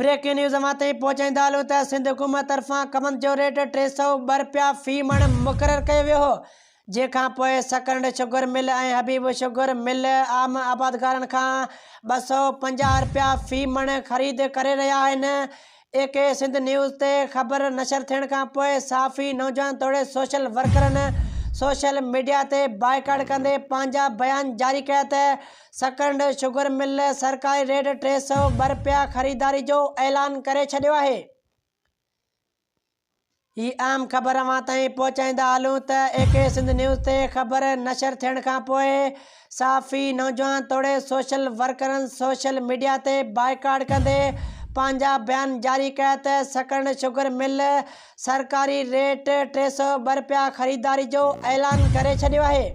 Breaking news اوهان تائين پهچائيندا هلون ته سنڌ حڪومت طرفان ڪمند جو ريٽ 302 رپيا في مڻ مقرر ڪيو ويو هو، جنهن کان پوء Sakrand sugar mill ۽ Habib sugar mill عام آبادگارن کان 250 رپيا في مڻ خريد ڪري رهيا آهن. اي ڪي سنڌ نيوز تي خبر نشر ٿيڻ کان پوء صحافي، نوجوان توڙي سوشل ورڪرن سوشل ميڊيا تي بائيڪاٽ ڪندي پنهنجا بيان جاري ڪيا ته سڪرنڊ شگر مل سرڪاري ريٽ 302 رپيا خريداري جو اعلان ڪري ڇڏيو آهي. هي اهم خبر اوهان تائين پهچائيندا هلون ته اي ڪي سنڌ نيوز تي خبر نشر ٿيڻ کان پوء صحافي، نوجوان توڙي سوشل ورڪرن سوشل ميڊيا تي بائيڪاٽ ڪندي پنهنجا بيان جاري ڪيا ته سڪرنڊ شگر مل سرڪاري ريٽ 302 رپيا خريداري جو اعلان ڪري ڇڏيو آهي.